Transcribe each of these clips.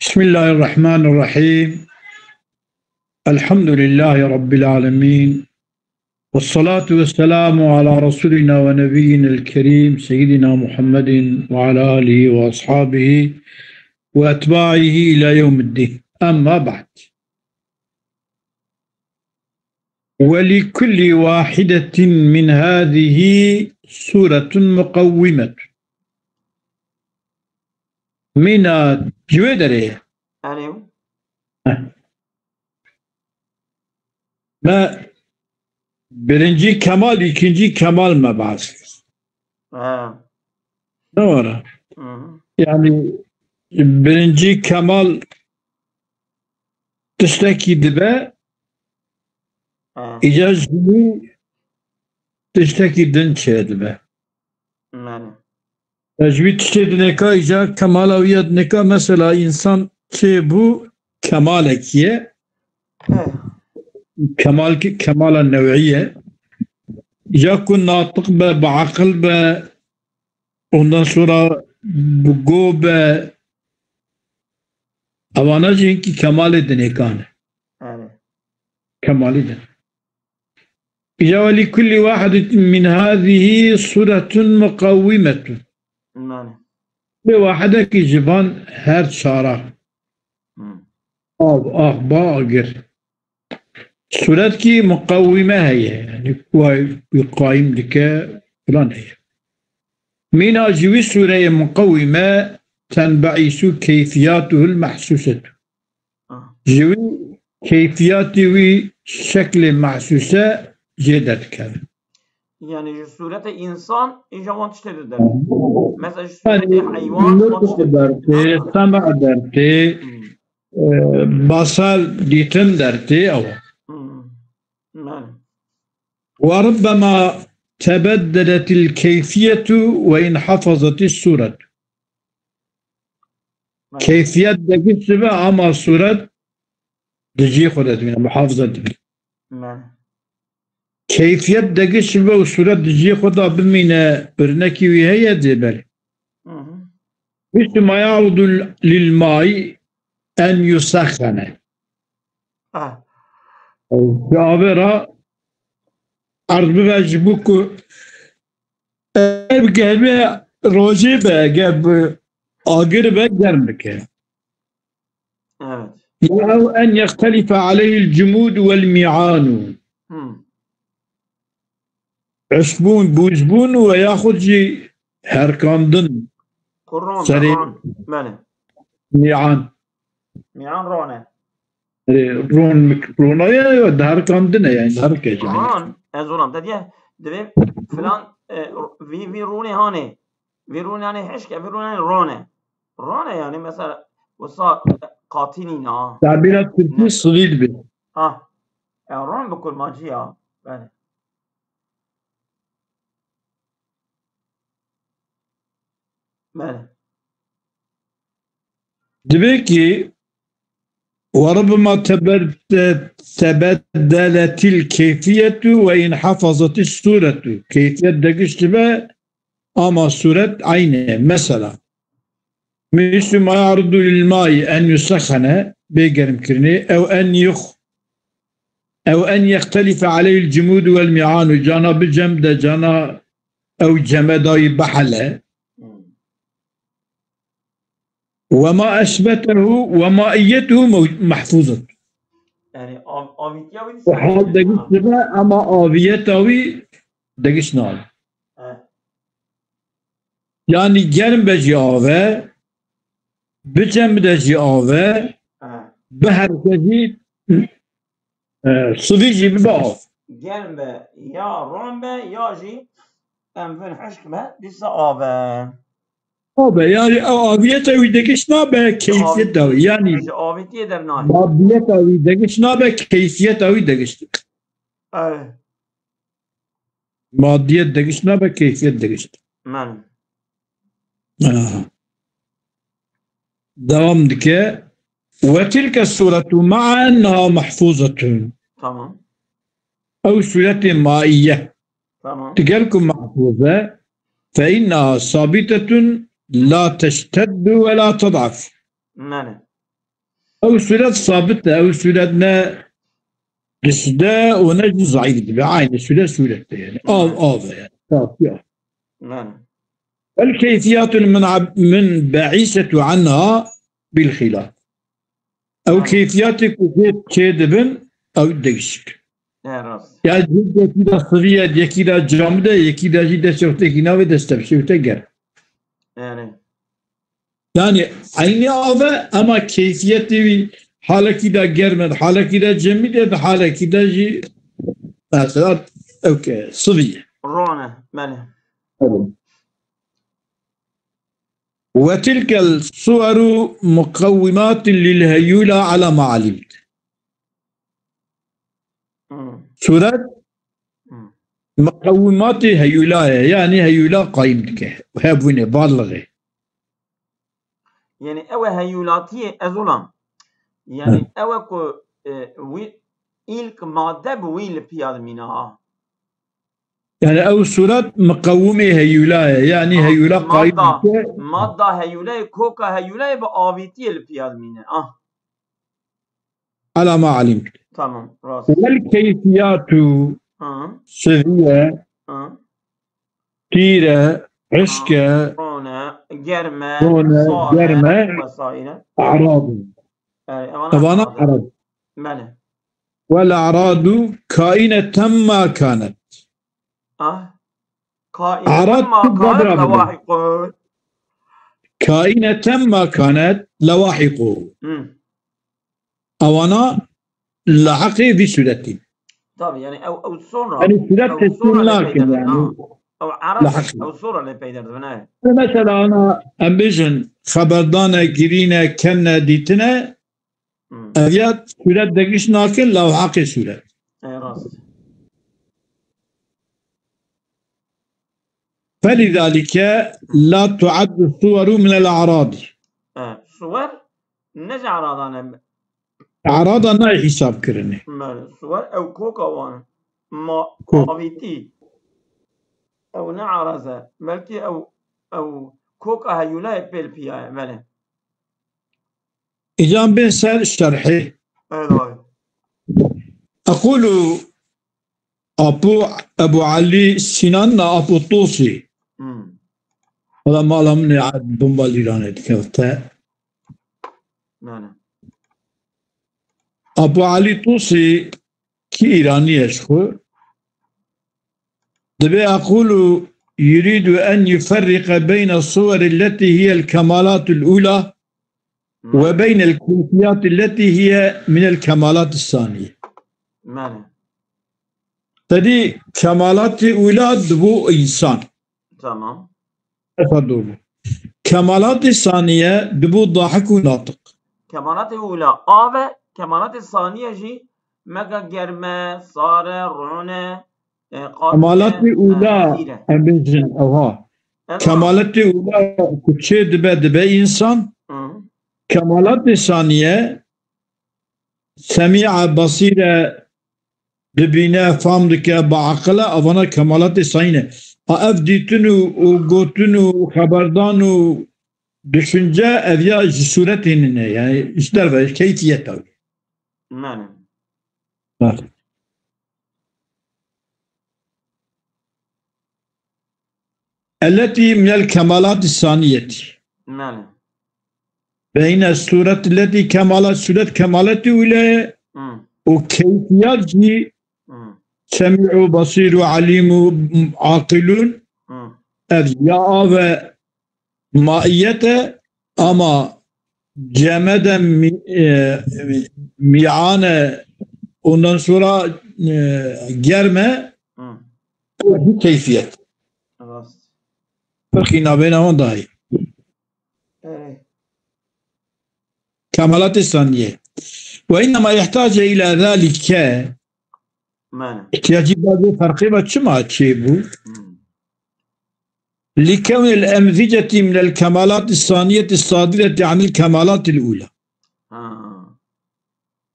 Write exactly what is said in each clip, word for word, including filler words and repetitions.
بسم الله الرحمن الرحيم. الحمد لله رب العالمين. والصلاة والسلام على رسولنا ونبينا الكريم سيدنا محمد وعلى آله وأصحابه وأتباعه إلى يوم الدين. أما بعد. ولكل واحدة من هذه سورة مقومة. Mîna ji wê derê ye. Erê. Heh. Me birincî kemal, îkincî kemal me behs kir. Ha. Ne were? Hı hı. Yani birincî kemal tiştekî dibe, Ha. Îca ji wî tiştekî din çêdibe. Yani. Ya ji wî tiştê dinêka îca kemala wî ya dinêka, mesela însan çêbû kemalekî ye. He. Kemal ki, kemala newî ye. Îca ku natiq be, bi aqil be, ondan sonra bi go be, evana jî hinkî kemalê dinêkan e. Yani. Kemalî din. Îca welî kullî wahidetin min hâzihî suretun muqewwimetun. Yani. Lê wahidekî ji van her çara. Hmm. Av, ax, ba, agir. Suretkî muqewwime heye, yani wî qayîm dike filan heye. Mîna ji wî sureyê muqewwime tenbeîsu keyfiyatuhul mehsusetu. Ah. Ji wî keyfiyatê wî şeklê mehsuse jê derdikeve. Yani ji sûretê însan, îja wan tiştê de dertê. Mesela ji sûretê Yani heywan, wan nutq tiştê dertê, sema dertê, Hmm. e, basar dîtin dertê ew. Hmm. Yani. Ve rubbema tebeddeletil keyfiyetu ve inhafazatis suret. Yani. Keyfiyet degiş dibe ama suret di cihê xwe de dimîne, muhafaza dibe. Yani. Keyfiyet degiş bibe û sûret di cihê xwe de bimîne, örnekî wî heye dê belê. Hı hı. Mislu ma ya'rudu lil ma'i en yusaxxene. Ah. Ji avê re erd bibe ji bo ku ev germe rojê be, eger bi agir be germ bike. Evet. Ya ew en yextelife aleyhil cumud vel mi'anu. Hmm. Usbûn, bûzbûn ve yaxud jî herkandin. Ku ron be, serê ron. Belê. Mi'an. Mi'an ron e. E, ron, ronaya ya, di herkandin e yani, di herkê jî. Ron, ez ronam. Te diye, divê filan, e, vî, vî ronê hanê. Vî ronê hanê hişk e, vî ronê hanê ron e. Ron e yani mesela, wisa qatî nîne ha. Tabîra tirkî Ne. sivîl bi. Ha. Ya ron bi kurmancî ya. Belê. Belê. Divê ki, وربما تبد-، تبدلت الكيفية وانحفظت الصورة. Keyfiyet degiş dibe, ama suret aynı. Mesela, مثل ما يعرض للماء أن يسخن, bê germkirinê, ew en yux-، ew en yextelife aleyhil cumud vel mi'anu, cana bi cem de, cana ew cemedayî bihele. Hmm. Ve ma eşbetehu ve maiyetuhu mew-, mehfuzun. Yani av-, avîtiya wî Û hal degiş dibe, ama aviyeta wî degiş nabe. He. Yani germ be jî ave, bi cem de jî ave, He. bi herke jî, e, sivî jî bibe av. Germ be, ya ron be, ya jî em vin hişk be, dîsa ave. Ave, yani ew aviyeta wî degiş nabe, keyfiyeta wî. Yani Ji avîtiyê dernayê. madiyeta wî degiş nabe, keyfiyeta wî degiş dibe. Evet. Madiyet degiş nabe, keyfiyet degiş dibe. Belê. Aha. Devam dike. Ve tilke suretu ma'a enneha mahfuzetun. Tamam. Ew suretê maiye. Tamam. Digel ku mahfuz e, fe inneha sabitetun la teşteddu ve la ted'af. Belê. Ew sûret sabit e, ew sûret ne dişde û ne jî zayîf dibe. Aynı sûret sûret e yani. Av, av e yani. Safî av. Yani. Vel keyfiyatun min ab-, min be'isetu anha bil xilaf. Ew keyfiyatê ku jê çê dibin, ew değişik. Ne rast. Ya yekî de sivî ye, yekî de camide, yekî de jî destê xwe têkî navê destepşê û te germ. Yani. Yani eynî av e, ama keyfiyetê wî halekî de germ e, halekî de cemîd e, halekî de jî mesela ew ke sivî ye. Rone, belê. Evet. Ve tilkel suveru muqawwimatun lil heyula ala ma alimt. Hmm. Suret Hmm. muqawwimatê heyula ye, yani heyula qayîm dike. Hebûnê, varlığê. Yani ew e heyulatiyê, ez olam. Yani Hı. ew e ku, e, wî ilk madde bi wî li piya dimîne ha. Yani ew suret miqewimê heyula ye. Yani heyula qayîm Madda, dike. madda heyuleyê, koka heyuleyê bi avîtiyê li piya dimîne. Ah. Ala ma alim. Tamam, rast. Vel keyfiyatu Hı. siviye, Hı. tîre, hişke, Rone, germe, rone, sare, germe, vesaire. A'rad. Yani, evana Evana a'rad. a'rad. Belê. Vel a'radu kaineten ma kanet. Ah. A'rad Kaineten ma tu kanet badra bile. Lewahiqun. Kaineten ma kanet lewahiqu. Hı. Ewana lahiqê vî sûretî. Tabii, yani ew, ew sonra, Yani sûret ew teslim sonra lê nakin peyder yani. Ha. Ew Arap, Lahiq. ew sonra lê peyder dibin, he. Mesela ana em bêjin xeberdane, girîne, kenne, dîtine, Hmm. ev ya sûret degiş nakin, lewhaqê sûret. E, rast. Felidalike la tuaddu suveru minel a'radi. E, suwer ne ji a'radan e. A'rada nayê hîsab kirinê. Belê, suwer ew koka wan. Ma Kok. avîtî. Ew ne araz e. Belkî ew, ew koka heyula ye pêl piya ye. Belê. Îcan bên ser şerhê. Evet abi. Ekulu Apo Ebu Ali Sinan na Apo Tosi. Hmm. Wala mala min ê bomba lîranê dikevte. Ne, ne. Apo Ali Tosi ki Îranî ye ji xwe. Dibê ekulu yuridu en yuferrika beyne suweri leti hiyel kemalatul ula Hı. ve beynel keyfiyatilleti hiye minel kemalatis saniye. Mane. Tedî kemalatê ula dibû însan. Tamam. Esa doğru. Kemalatê saniye dibû dahik û natiq. Kemalatê ula av e, kemalatê saniye jî mega germe, sare, rûne, e, qatî, Kemalatê e, ula, e, em bêjin, ewa. Ewa. Kemalatê ula ku çê dibe, dibe însan. Hı. Kemalatê saniye, semî e, basîr e, dibîne, fam dike, bi aqil e, evana kemalatê saniye ne. A ev dîtin û, û gotin û xeberdan û düşünce, ev ya ji sûretê nîne, yani ji derve, keyfiyeta wî. Mane. Bale. Elletî minel kemalatî saniyetî. Mane. Beyne sûret letî kemalat, sûret kemaletî wile Hmm. û keyfiyat jî Hmm. semî û basîr û alîm û aqilûn Hmm. ev ya ave maiyet e, ama cemede mi-, e, miyan e, ondan sonra, e, germ e, Hı. o bu keyfiyet. Rast. Ferqî nabêna wan dayî. Evet. Kemalatê saniye. Ve innema ihtace ila zalike. Mane. İhtiyacı bazı farkı ve çima çê bu? Hmm. Likevnil emziceti minel kemalatî saniyeti sadireti anil kemalatil ula. Ha.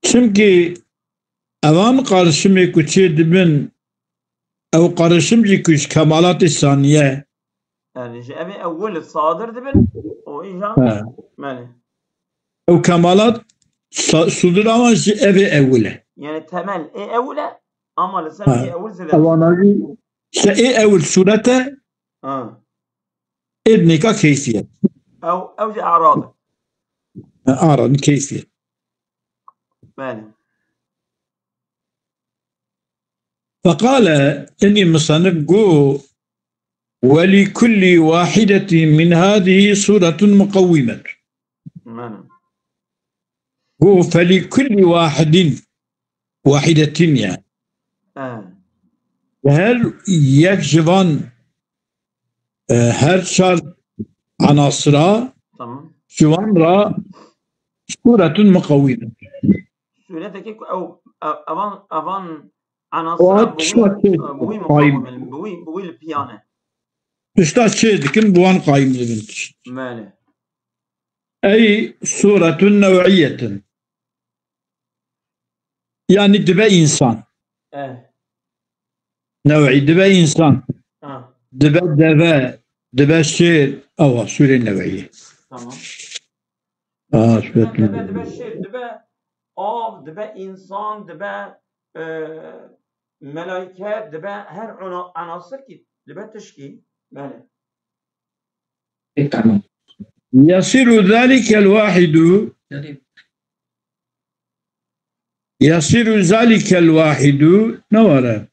Çimkî evan qarişimê ku çê dibin, ew qarişim jî ku ji kemalatê saniye. Yani ji evê ewil sadir dibin, o îja. He. Mane. Ew kemalat Sa-, sudur ama ji evê ewil e. Yani temel ê ewil e ama li ser Ha. ê ewil zêde. Ewana jî se ê ewil sûret e, Ha. ê dinêka keyfiyet. Ew, ew jî arad e. Ha, arad, keyfiyet. Belê. فقال، inî musannif got, ولكل واحدة من هذه صورة مقومة. Belê. Got, فلكل واحد، واحدة yani. He. Her yek ji van, e, her çar enasira Tamam. ji wan ra sûretun muqewîme. Sûretekî ku ew, ev-, evan, evan O enasira an bi wî, tişta çê bi wî qaîm. Muqawim in, bi wî, bi wî li piyan e. Tişta çê dikin, bi wan qaîm dibin tişt. Belê. Ey sûretun new'iyetun. Yani dibe însan. Eh. New'î dibe însan. Ha. Dibe deve, dibe şêr, ewa sûrê new'î. Tamam. Aa, Dibe, sûretun dibe, dibe şêr, dibe av, dibe însan, dibe, e, melaike, dibe her ona-, enasir ki, dibe tişkî. Belê. يصير ذلك الواحد، يصير ذلك الواحد, ne were.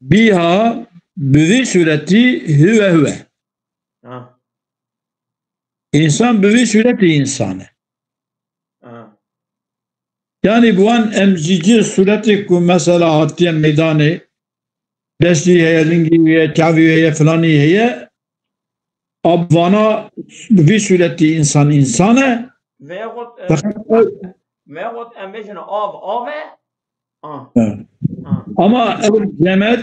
Biha, bi vî sûretî, huve huve. Ha. Însan bi vî sûretî însan e. Ha. Yani bi wan em jî cih sûretê ku mesela hatiye meydanê, destî heye, lingî heye, çavî heye, filanî heye, a bi vana bi vî sûretî însan însan e. Veyahut, e, Feqet ew veyahut em bêjin av, av e. Ha. Evet. Ha. Ama ev cemed,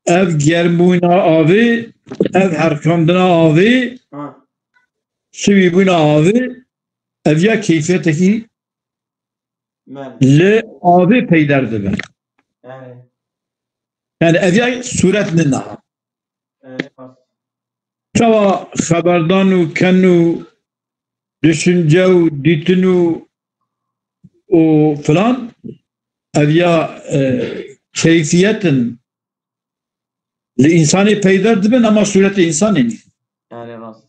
ev germbûna avê, ev herkandina avê, Ha. şivîbûna avê, ev ya keyfiyetekî Belê. li avê peyder dibe. Belê. Yani ev ya sûret nina. Belê. Çawa xeberdan û ken û düşünce û dîtin û, û filan, ev ya, e, keyfiyetin li însanê peyder dibin ama sûretê însanê nîn. Yani rast.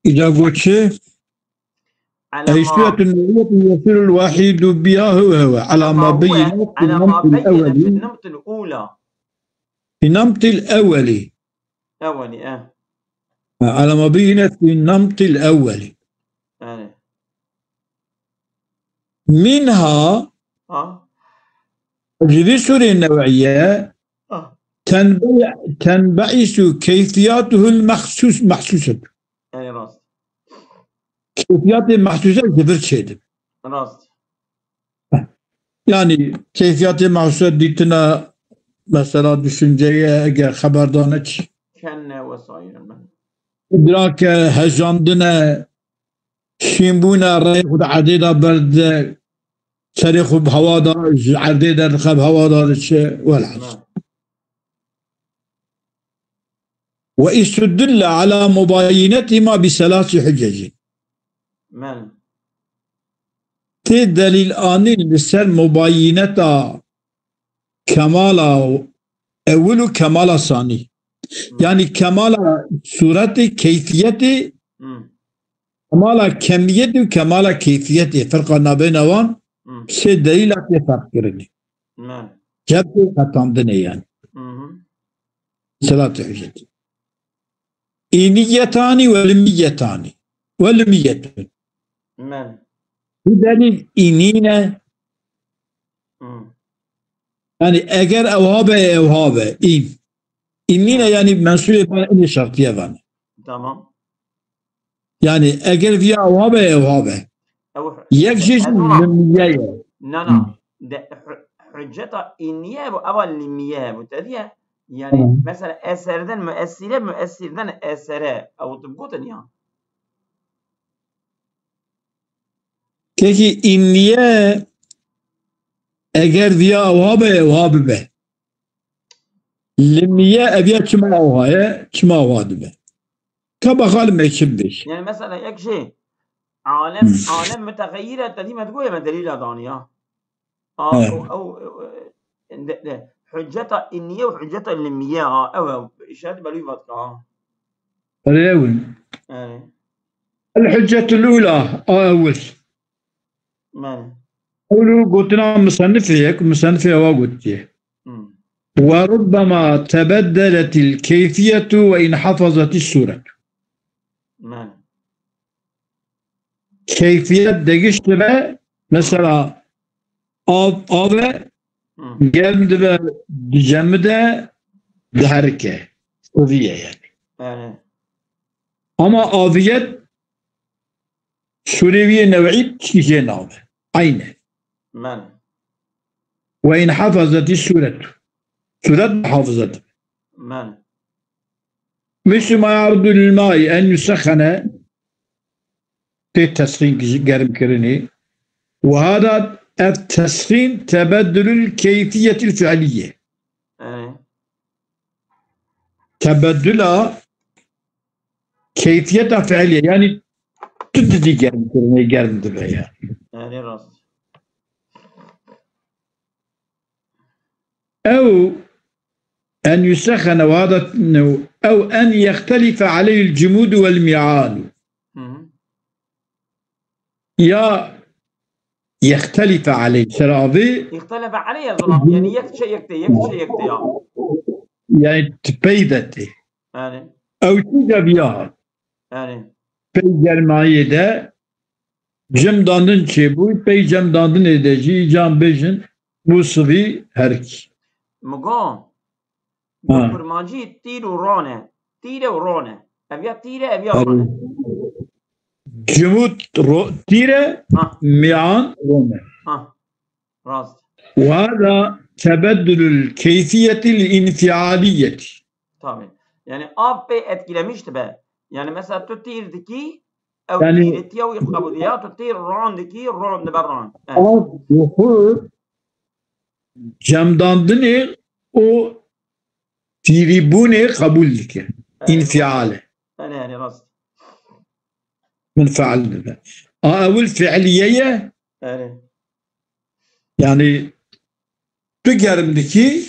Îca got çi? على Ey ما sûretun new'iyetun yasirul wahîdu biha huve huve. Ala ma beyyine fi namtil ewweli. Fi namtil ewweli. Ewweli, eh. Ha, ala ma beyyine fi namtil ewweli. Yani. Minha, Ha. Ji vî sûrê new'iye, Ha. tenbe-, tenbe'isu keyfiyatuhul mehsus-, mehsuset. Yani rast. Keyfiyatê mehsuse ji vir çêdibin. Rast. Yani keyfiyatê mehsuse dîtine, mesela düşünceye, eger xeberdane çi. Kenne vesaire. Îdrake, hejandine, şînbûne, rêyê xwe di erdê de berde, serê xwe bi hewa de, ji erdê derdixe, bi hewa de diçe, welhasil. Ve istudulle ala mubayinetî ma bi selasi hucecin. Men. Tê delîl anî li ser mubayineta kemala ewil û kemala sanî. Hmm. Yani kemala sûretê, keyfiyetê, Hmm. kemala kemiyetê û kemala keyfiyetê. Ferqa nabêna wan Hmm. sê delîla tê ferq kirinê. Men. Cem tê qetandinê yani. Mhm. Selatê hücetî. Înîyetanî ve limîyetanî. Ve limîyetun. Men. Bu delîl înîne. Hmm. Yani eger ewha be, ewha be. În. Înîne yani mensûbê van, înê şertiye van. Tamam. Yani eger viya ewha be, ewha be. Ew Yek jê jî ez ona limîye ye. Na, na. Hı. De, hü-, hücceta înîye hebû, eva limîye hebû. Te diye? Yani Hı. mesela eserden müessire, müessirden esere. Ew tu gotin ya. Peki inniye eger viya ewha be, ewha bibe. Limiye ev ya çima ewha ye, çima ewha dibe. Ka bexal me çi bêj. Yani mesela yek şey, alem, Hmm. alem mütegayyire te dî me digoye me delîla daniya. A, He. o, o, o, de, de, hücceta inniye ve hücceta limiye ha. Ew, ew, işaret belû vatka ha. Erê ew in. Yani. El hüccetul ula, a ewil. Mane. Ewlu gotina musennifê ye, ku musennifê ewa gotiye. Hmm. Ve rubbema tebeddeletil keyfiyetu ve inhafazatis suretu. Mane. Keyfiyet degişt dibe, mesela av, av e, Hmm. germ dibe, dicemide, diherike. Siviye yani. Yani. Ama aviyet Sûrê wî yê new'î tişkî jê nabe. Eyn e. Men. Ve inhafazetî sûret. Sûret muhafaza dibe. Men. Mislu ma ya'rudu lil ma'i en yusekhene, tê tesxîn ki-, germkirinê. Ve hada ev tesxîn tebeddulul keyfiyetil fi'liye. Erê. Tebeddula keyfiyeta fi'liye, yani tu didî germkirinê germ dibe yani. Erê rast. Ew en yusekhene ve hada, ew en yehtelife aleyhil cumudu vel mi'anu. Hı hı. Ya yehtelife aleyh, ser avê. Yehtelife aleyh, yani yek şey yekte, yek şey yekte ya. Yani ti pey de tê. Yani. Ew çi de biya. Yani. Pey germayê de cem dandin çêbû, pey cem dandinê de jî can bêjin, bû sivî herkî. Migo, Ha. Kurmancî tîr û ron e. Tîr e û ron e. Ev ya tîr e, ev ya ron e. Cimût ro-, tîr e, Ha. miyan ron e. Ha. Rast. Ve hada tebeddülül keyfiyetil infialiyeti. Tabii. Yani av pê etkilemiş dibe. Yani mesela tu tîr dikî, ew Yani tîretiya wî qebûl ya, tu tîr ron dikî, ron dibe ron. Evet. Av û xwe cemdandinê û tîrîbûnê qebûl dike. Evet. Înfial e. Yani, yani rast. Min feal dibe. A ewil fiiliye ye. Yani. Yani tu germ dikî,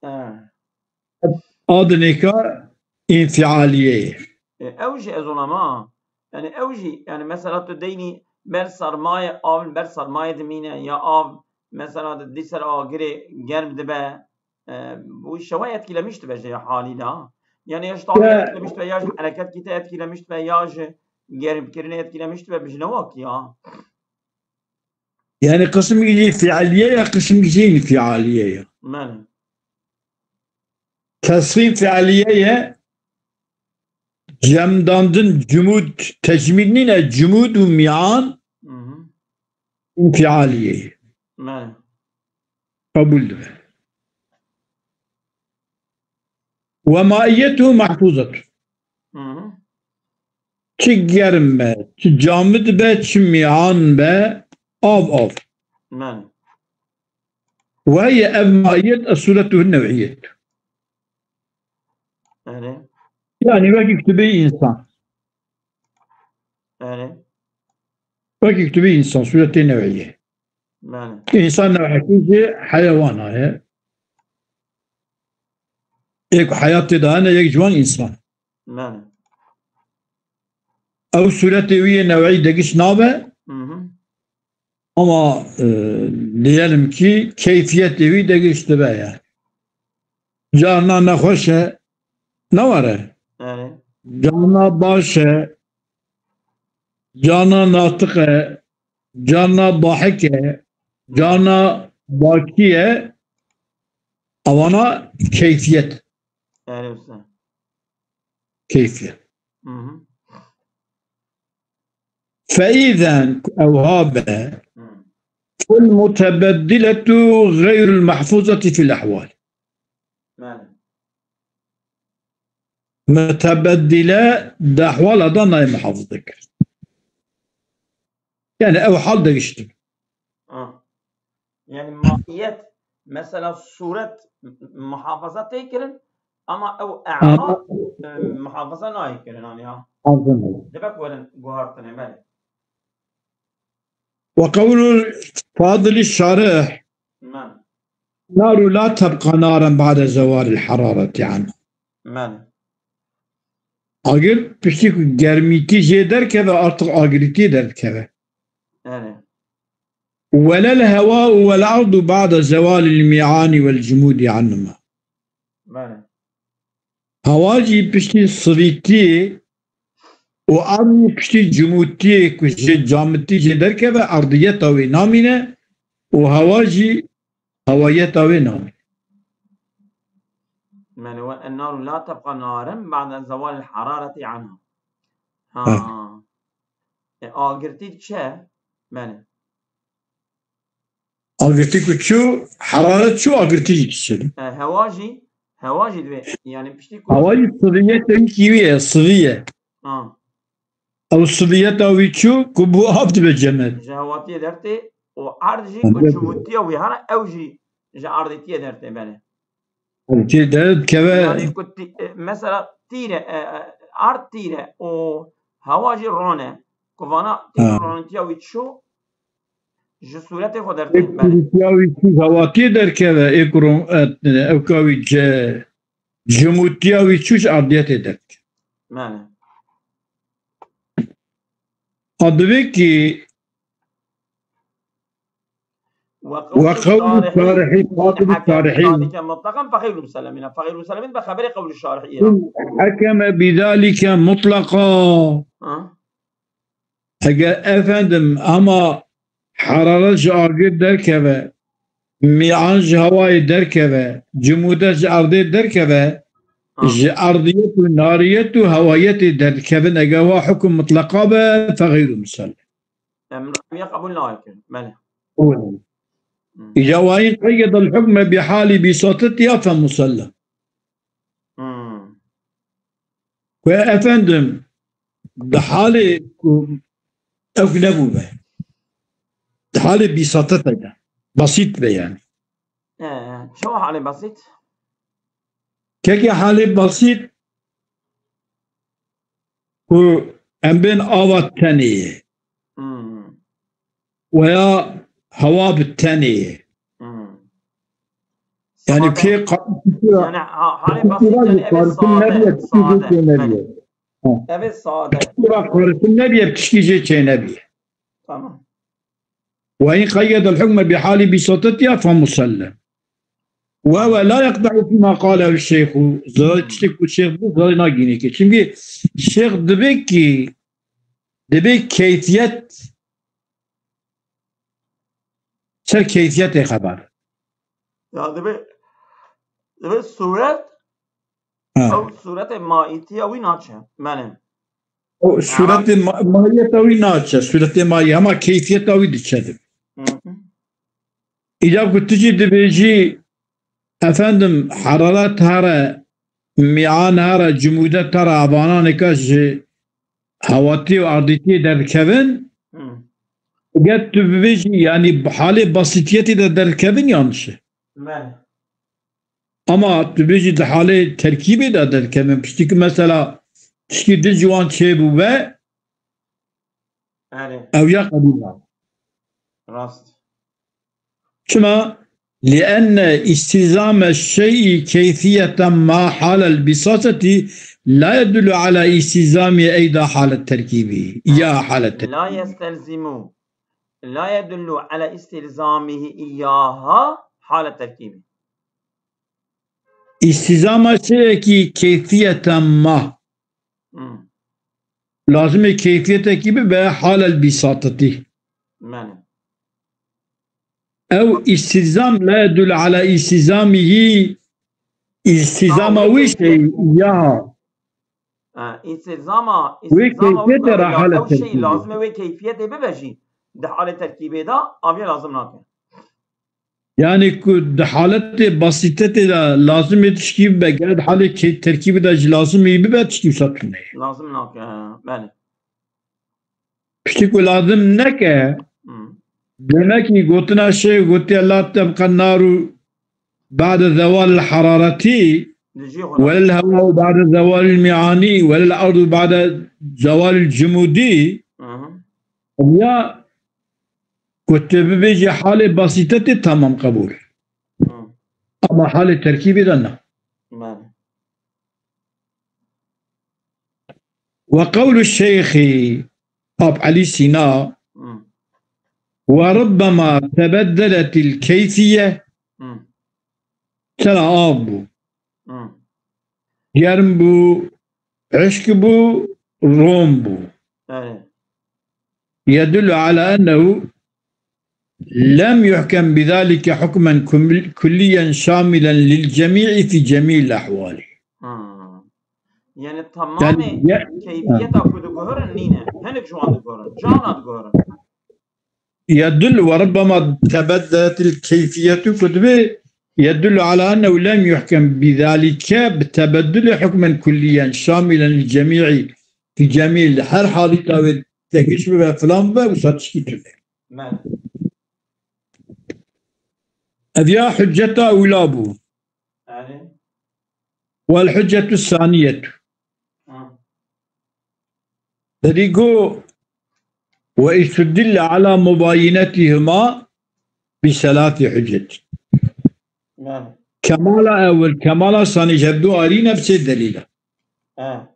Ha. a dinêka înfialiye ye. E, ew jî ez ona ma. Yani ew jî, yani mesela tu deynî ber sermaye, av ber sermaye dimîne ya av mesela di, di ser agirê germ dibe. E, bu şewa etkilemiş dibe jê haliyle. Yani ya ji tavê Ya. etkilemiş dibe, ya ji hereket kite etkilemiş dibe, ya ji germkirinê etkilemiş dibe, bi ji ne wak ya. Yani kısım gişê fiiliye ya, kısım gişê înfialiye ya. Mene. Tesxîn fiiliye ye, cemdandin cumud, tecmîd nîne, cumud û miyan Hı hı. înfialiye ye. Mene. Qebûl dibe. Ve maiyetu mahfuzet. Hı hı. Çi germ be, çi camid be, çi miyan be, av, av. Men. Ve hiye ev maiyet es-suretuhun nev'iyet. Yani. Yani wekî kutubê însan. Yani. Wekî kutubê însan, sûretê new'î ye. Mane. Însan new'ekî jî heyewana ye. Yek heyat tê de hene, yek ji wan însan. Mane. Ew sûretê wî yê new'î degiş nabe. Hı hı. Ama, e, diyelim ki keyfiyetê wî degiş dibe yani. Carna nexweş e, ne were? Yani. Carna baş e, carna natiq e, carna dahik e, carna bakî ye. Ewana keyfiyet. Yani usta. Keyfiyet. Hı hı. Fe îzen, ewha be, Hı. ful mutebeddiletu xeyrul mahfuzeti fil ehwal. Mane. Mutebeddile di ehwala de nayê muhafiz dikir. Yani ew hal değişti. Ha. Yani mahiyet, mesela suret m-, muhafaza tê kirin ama ew e'rad, ama e, muhafaza nayê kirin, hani ya. Anladım. Demek werin guhartine, belê. وقول فاضل الشارح: Men. النار لا تبقى نارا بعد زوال الحرارة عنها. Men. Agir piştî ku germîtî jê derkeve, artık agirîtî derdikeve. Yani. ولا الهواء والأرض بعد زوال الميعان والجمود عنهما. Belê. Hewa jî piştî sivîtiyê û erd jî piştî cimûtiyê ku ji camitî jê derkeve, erdiyeta wê namîne û hewa jî hewayeta wê namîne. Belê, والنار لا تبقى نارا بعد زوال الحرارة عنها. Ha. Ha. E, agirtî diçe? Belê. Agirtî ku çû, heraret çû, agirtî jî diçe. E, hewa jî, hewa jî divê, yani piştî ku hewa jî siviyetê wî ye, siviye. Ha. Ew siviyeta wî çû ku bû av dibe cemed. Ji hewatiyê dertê û erd jî ku cimûtiya wî hene, ew jî ji erdêtiyê dertê, belê. Erdê derdikeve. Yani ku tî-, e, mesela tîr e, e, e, erd tîr e û hewa jî ron e. Ku vana tîr Ha. Ronîtiya wî çû, ji sûretê xwe dertê, belê. Ronîtiya wî çû, hewatiyê derkeve, ê ku ron-, e, ew ka wî ce-, cimûtiya wî çû ji erdiyetê derkeve. Belê. A divê ki وقول وقول الشارحي، الشارحي، قول الشارحي. بذلك مطلقا فغير مسلم. فغير مسلم بخبر قول الشارحي. إن حكم بذلك مطلقا. Ha. Eger efendim ama heraret ji agir derkeve, mîan ji hewayê derkeve, cimûde ji erdê derkeve, Ha. ji erdiyet û nariyet û hewayetê derdikevin, eger wa hukm mutleqa be, fe xeyru musellem. Em, em ya qebûl nake. Belê. Hı. Îca wa in qeyyedel hukme bi halî bîsatetiha fe musellem. Hı. Ku efendim, di halê ku ew nebûbe. Di halê bîsatete de. Basît be yani. Ee, çawa halê basît? Kekê halê basît ku em bên ava tenê ye. Hmm. Weya hewa bi tenê ye. Hmm. Yani Sade. Kê qa-, Yani ha-, halê basît yani ev ê sade, sade. Ha. Ev ê sade. Kê qarîtin nebiye, tişkî jê çê nebiye. Tamam. وإن قيد الحكم بحال بساطتها فمسلم. وهو لا يقدح فيما قاله الشيخ. Zararê tiştê ku şêx bû, zararê nagînê ki. Çünkü şêx dibe ki, dibe keyfiyet, ser keyfiyetê xeber. Ya dibe, dibe suret Ha. Ew sûretê maîtiya wî naçe. Belê. O sûretê ma-, maiyeta wî naçe. Sûretê maî, hema keyfiyeta wî diçe dibe. Hı hı. Îca ku tu jî dibêjî, efendim, heraret here, mîan here, cimûdet here, evananêka ji hewatî û erdîtiyê derdikevin, Hı. Eger tu bibêjî, yanî bi halê basîtiyetê de derdikevin, yanlış e. Belê. Ama tu bêjî di halê terkîbê de derdikevin. Piştî ku mesela tiştî din ji wan çêbûbe, Erê. Ew ya qebûl nabe. Rast. Çima? لأن استلزام الشيء كيفية ما حال البساطة لا يدل على استلزامه أيضا حال التركيب. يا حال التركيب. لا يستلزم، لا يدل على استلزامه إياها حال التركيب. İstizama şeyekî keyfiyeten ma. Hmm. Lazimê keyfiyetekî bibe halel bîsatetî. Belê. Ew îstîzam la yedul ala îstîzamihî, îstîzama wî şey ya. Ha, îstîzama, wê îstîzama wî keyfiyetê re halet terkîbê. Ew şey lazim e wê keyfiyetê bibe jî. Di halê terkîbê de aviye lazim nake. Yani ku di haletê basîtetê de lazimê tişkî bibe, gere di halê ke-, terkîbê de jî lazimî bibe, tişkî wisa tune ye. Lazim nake, he, belê. Tiştî ku lazim neke, Hmm. demekî gotina şêx gotiye, "La tebqa naru ba'de zewal harareti, Li jî xwe welel hewau ba'de zewalil mi'ani, welel ardu ba'de zewalil cumudi." Hı hı. Ya ku tu bibêjî halê basîtetê, tamam, qebûl. Hı. Ama halê terkîbî de ne. Bele. Ve qewlu şeyxî Ap Elî Sîna, Hı. "Ve rubbema tebeddeletil keyfiye." Hı. Sera av bû. Hı. Germ bû, hişk bû, rom bû. Evet. Yedullu ala ennehu lem yuhkem bizalike hukmen kul-, kulliyen şamilen lil cemî'i fi cemî'il ehwali. Hmm. Yani tamamê Yani, ya- keyfiyeta ku diguherin nîne. Hinek ji wan diguherin. Cana diguherin. Yedullu ve rubbema tebeddeletil keyfiyetu ku dibê yedullu ala ennehu lem yuhkem bizalike bi tebeddülü hukmen kulliyen şamilen lil cemî'i fi cemî'il, her halî tawê tekiş bibe filan bibe, wisa tişkî tune. Me. Ev ya hücceta ula bû. Yani. Wel hüccetu saniyetu. Ha. Derî got, "Ve istudille ala mubayinetihima bi selâsi hüccet." Yani. Kemala ewil, kemala sanî ji hevdu arî ne bi sê delîla. Ha.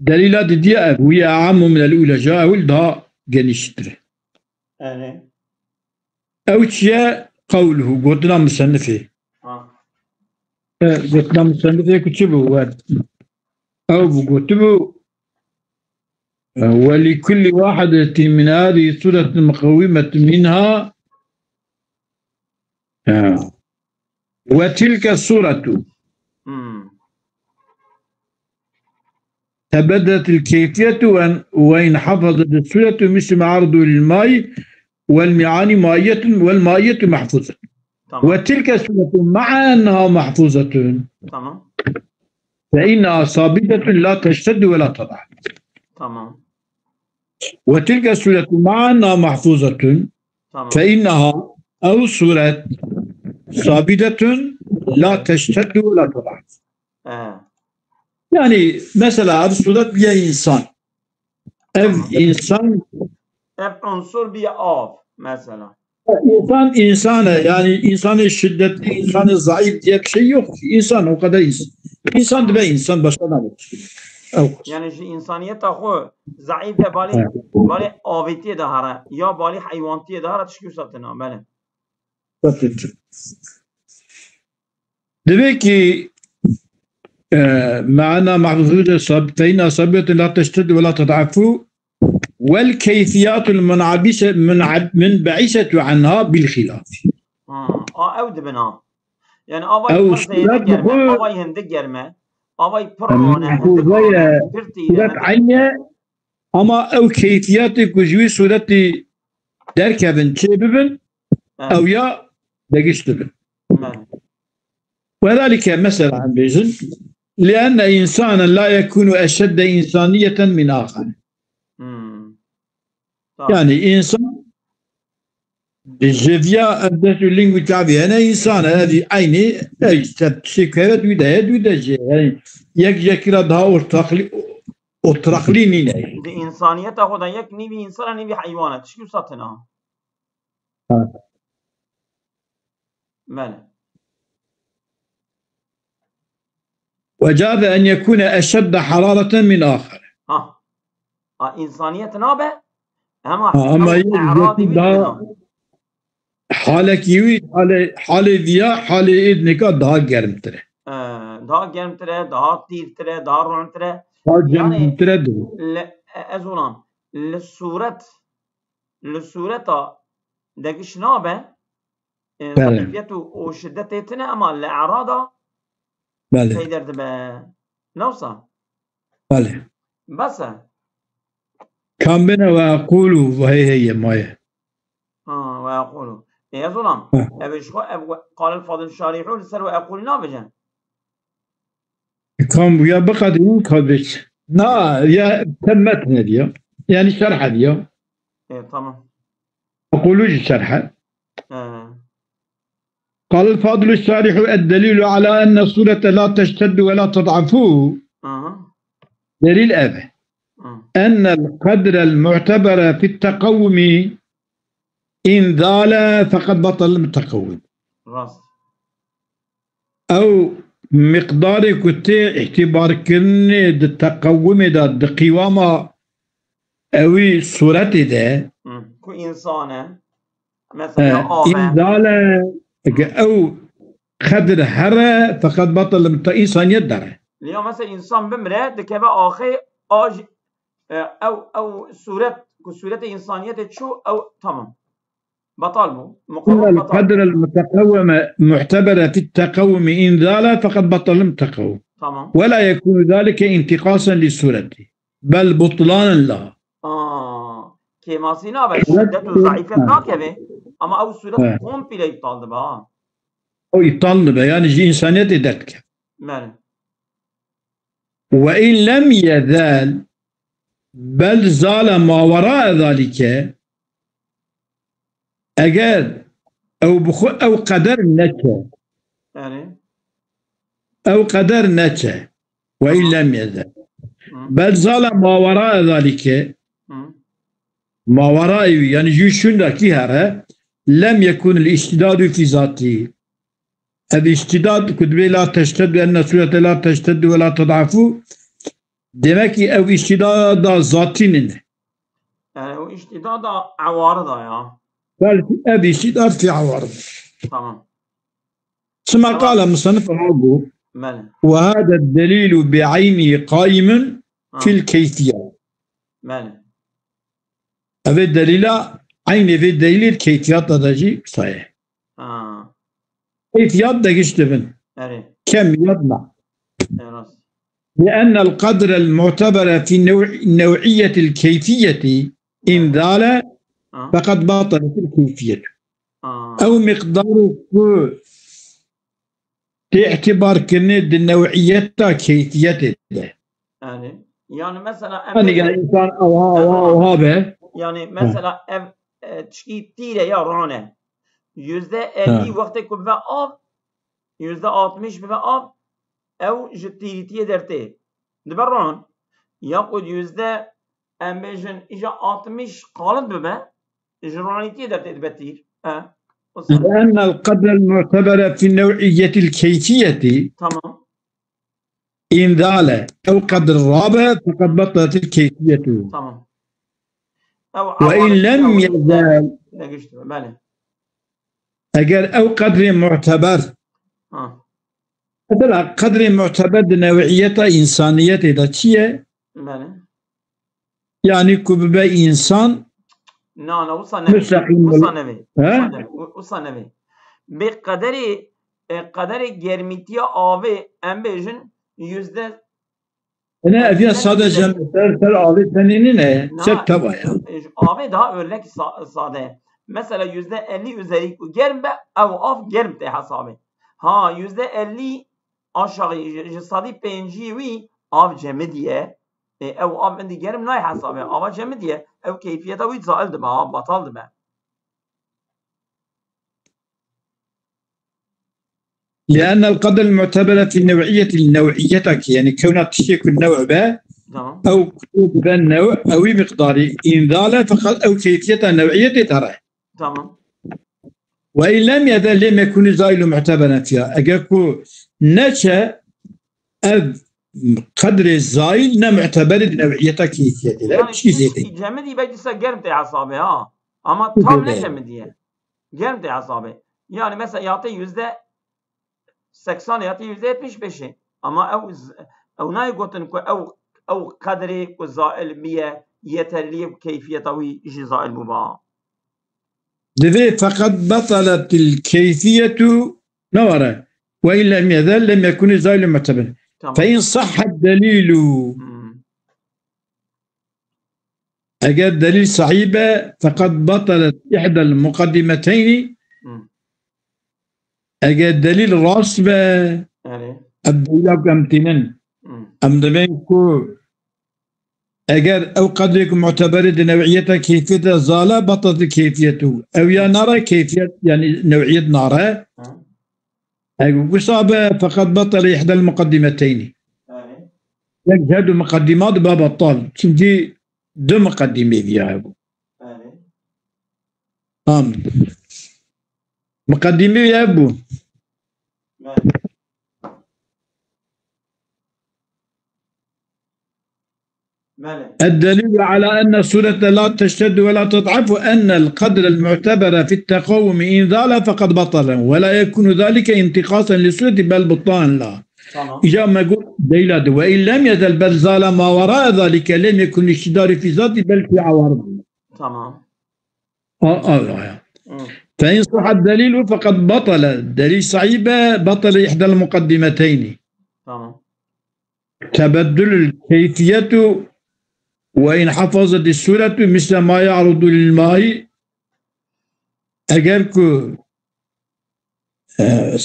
Delîla didiye ev, wî ye amu minel ule, ja ewil daha geniştir e. Yani. Ew çi ye? Qewluhu, gotina musennifê. Ha. E, gotina musennifê ku çi bû? We, ew bû, gotibû, e, "Ve li kulli wahidetin min hâzî suretin muqewwimetin minha." Ha. "Ve tilke suretu." Hmm. Tebeddelet el keyfiyetu ve, ve inhafazet el suretu mislu ma ardu lil mai vel mi'ani maiyetun vel maiyetun mahfuzetun. Tamam. Ve tilke suretu ma'a enha mahfuzetun. Tamam. Fe innaha sabitetun la teşteddu ve la tad'af. Tamam. Ve tilke suretu ma'a enha mahfuzetun. Tamam. Fe innaha, ew suret, sabitetun la teşteddu ve la tad'af. He. Yani mesela ev suret bîye insan. Ev Tamam. insan Ev unsur bîye av mesela. İnsan insan e, yani insanı şiddetli, insanı zayıf diye bir şey yok ki. İnsan o kadar insan. İnsan dibe insan, başka ne var? Ew. Yani ji insaniyeta xwe zayıf de bali, Evet. bali avêtiyê de hara. Ya bali heywantiye de hara tişkî wisa tine, bele. Tabii ki. Demek ki, e, maana mahfuzu de sab-, fe inna sabiyete la teşteddu ve la ted'afu vel keyfiyatul mun'abise-, mun'ab-, munbaisetu anha bil hilafi. Ha, a, ew dibin ha. Yani avay Ew pir zêde suret germe, bu avay hindik germe, avay pir Em, rone, hindik mahfuza rone, ye, pir tîne, suret hindik aynı ama ew keyfiyatê ku ji wî suretî derkevin çê bibin, Evet. ew ya degiş dibin. Evet. Wedalike mesela em bêjin, "Lienne insanen la yekunu eşedde insaniyeten min axar." Hmm. Tamam. Yani insan ji viya ev dest û ling û çavî hene, insan e, ev eynî, ev işte tiştê ku heve dû de ye, dû de jê. Yani yek yekî ra daha ortakli, oturakli nîne. Di insaniyeta xwe de yek nîvî insan e, nîvî heywan e. Tişkî wisa tine. Ha. Bele. Ve caze en yekune eşedde harareten min axar. Ha. Ha, insaniyet nabe? Hema Ha, ama ew yek e'radî wî daha dibin ha. Halekî wî, halê, halê viya, halê êdneka daha germtir e. Ee, daha germtir e, daha tîrtir e, daha rontir e. Daha Yani, germtir e diyor. li, e, ez olam, li suret, li sureta degiş nabe, e, Bele. zafiyet û, û şiddetê tine, ama li erada Bele. peyder dibe. Ne wisa? Bele. Bes e. Kam bine ve ekulu, hey, hey, maye. Ha, ve ekulu. E, ez olam. Heh. Ev ji xwe, ev we-, qalil fadil şarîhu li ser ve ekulu nabêje. Kam bu ya biqedînin, ka bêj. Na, ya te metne diye. Yani şerh ediyor. E, tamam. Okulu şerh. He. قال الفاضل الشارح: الدليل على أن الصورة لا تشتد ولا تضعف. Aha. Delil ev. Hı. أن القدر المعتبر في التقوم إن زال فقد بطل التقوم. Rast. Ew miqdarê ku tê îtibarkirinê di teqewimê de, di qîwama ewî sûretê de, Hı. Ku insan e. e, Mesela av e. îndale, eke ew qedir here, feqet batil te însaniyet dere. Liya mesela insan bimre, dikeve axê aj, e, ew, ew sûret, ku sûretê însaniyetê çû, ew tamam. Batal bû. إن Muqawem batal. القدر المتقوم معتبر في التقوم إن زال فقد بطل التقوم. Tamam. ولا يكون ذلك انتقاصا للصورة بل بطلانا لها. Aa, kêmasî nabe, Evet. şiddet û zaîfiyet Ha. nakeve. Ama ew sûret Ha. komple îptal dibe ha. O îptal dibe, yani ji însaniyetê derdike. Belê. وإن لم يزل بل زال ما وراء ذلك. Eger ew bi xwe ew qeder neçe, Yani. ew qeder neçe, وإن لم يزل Hı. بل زال ما وراء ذلك. Hı. ما وراء, yani ji şûnda kî here, لم يكن الاشتداد في ذاته. Ev îştidad ku dibê la teşteddu, enne sûrete la teşteddu ve la tedafu, demek ki ev îştidada zatî nîne. Yani o îştidada ewarida ya. Belkî ev îştidad fi ewarida. Tamam. Çima qala musannif ha got, Belê. وهذا الدليل بعينه قائم Ha. في الكيفية. Belê. Ev ê delîla, eynê vê delîlê keyfiyata de jî saye. Ha. Keyfiyat de giş dibin. Erê. Kemiyat na. E, rast. لأن القدر المعتبر في نوع-، نوعية الكيفية إن زال Ha. فقد بطلت الكيفية. Ha. Ew miqdarê ku tê îtibar kirinê di new'iyeta keyfiyetê de. Yani, yani mesela em Yani bêjin, ya insan ewa, ewa, ewa be. Yani mesela ev, e, tişkî tîre ya rane. Yüzde elli wextê ku bibe av, yüzde altmış bibe av, ew ji tîrîtiyê dertê. Dibe ran. Yaxud yüzde, em bêjin, îja altmış qalin bibe, ji ranîtiyê dertê dibe tîr. E, o sene. لأن القدر المعتبر في نوعية الكيفية Tamam, إن زال أو قدر رابع فقد بطلت الكيفية. Tamam. Ew وإن awaret لم ew يزل Negişti, belê. Eger ew qedrê mu'teber, Ha, mesela qedrê mu'teber di new'iyeta însaniyetê de çi ye? belê. Yani ku bibe însan Na, na, wisa nevê. Mustaqîm Wisa ol- nevê. He? Wisa nevê. Wisa nevê. Bê qederê, e, qederê germîtiya avê em bêjin yüzde Ne, ev ya sade jem ser, ser avê tenê nîne, Na. ser teva ya. E, ji avê daha örnek sa-, sade. Mesela yüzde elli üzeri ku germ be, ew av germ tê hesabê. Ha, yüzde elli aşağı, ji, ji sedî pêncî wî av cemidî ye. E, ew av indi germ nayê hesabê. Ava cemidî ye. Ew keyfiyeta wî zail dibe, ha, batal dibe. لأن القدر المعتبر في نوعية النوعية ki, yani kewna tiştê ku new be, Tamam. ew ku dibe new, ewî miqdarî îndale, feqet ew keyfiyeta new'iyetê dere. Tamam. Ve in lem yezal lem yekûnî zailu mu'teberen fiha. Eger ku neçe, ev qedrê zail ne mu'teberî di new'iyeta keyfiyetê de. Yani Çi zêde. tiştî cemidî be dîsa germ tê hesabê ha. Ama Çi tam zêde. ne cemidiye. Germ tê hesabê. Yani mesela yatê yüzde seksen yatê yüzde yetmiş beşê. Ama ew z-, ew nayê gotin ku ew, ew qedrê ku zail biye, yeterliyê ku keyfiyeta wî jî zail bûba. Divê feqet betaletil keyfiyetu ne were. Ve in lem yezal lem yekûnî zailu mu'teber. Tamam. Fe in sahha delilu. Hmm. Eger delîl sahî be, feqet batalet ihdel muqaddimeteyni. Hmm. Eger delîl rast be, Yani. ev delîla ku em tînin. Hmm. Em dibên ku Eger ew qedrê ku muteberê di new'iyeta keyfiyete zale, batalet keyfiyetu. Ew ya nare keyfiyet, yani new'iyet nare. Ha. Eger wisa be, feqet batele ihdel muqeddimeteyni. Yani. Yek ji her du muqeddimat be batal. Çimkî du muqeddimê viya hebû. Yani. Tamam. Muqeddimê wî ev bû. Belê. Belê. الدليل على أن الصورة لا تشتد ولا تضعف أن القدر المعتبر في التقوم إن زال فقد بطل، ولا يكون ذلك انتقاصا للصورة بل بطلان لها. Tamam. Îca me got delîla di. وإن لم يزل بل زال ما وراء ذلك لم يكن الاشتداد في ذاته بل في عوارضه. Tamam. A, a, a. Hı. فإن صح الدليل فقد بطل. Delîl sahî be, بطل إحدى المقدمتين. Tamam. تبدل الكيفية وإن حفظت الصورة مثل ما يعرض للماء. Eger ku, e,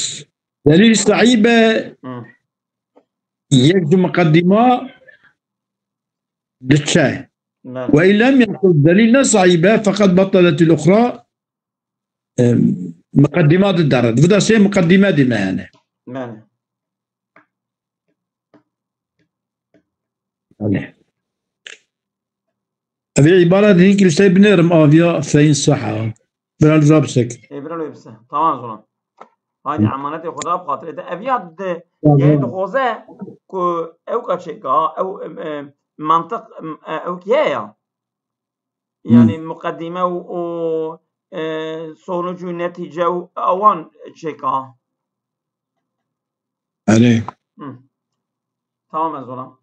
delîl sahî be, Hı. yek ji muqeddima diçe. Belê. وإن لم يكن دليل ne sahî be, فقد بطلت الأخرى. E, muqeddima di dere. Di vida sê muqeddime di me hene. Belê. Belê. Ev ê îbara di hîn kilîsey binêrim aviya fein saha. Bira li rabsek. Ê, bira li wê bise. Tamam o zaman. Haydi, Hı. emanetê Xweda bi xatirê te. Ev ya di, Tamam. yani dixwaze ku ew ka çêka, ew, em, em, mantiq, em, e, ew ki heye ya. Yani Hı. muqeddime û, û, e, sonuc û netîce û awan çêka. Erê. Hı. Tamam ez ona.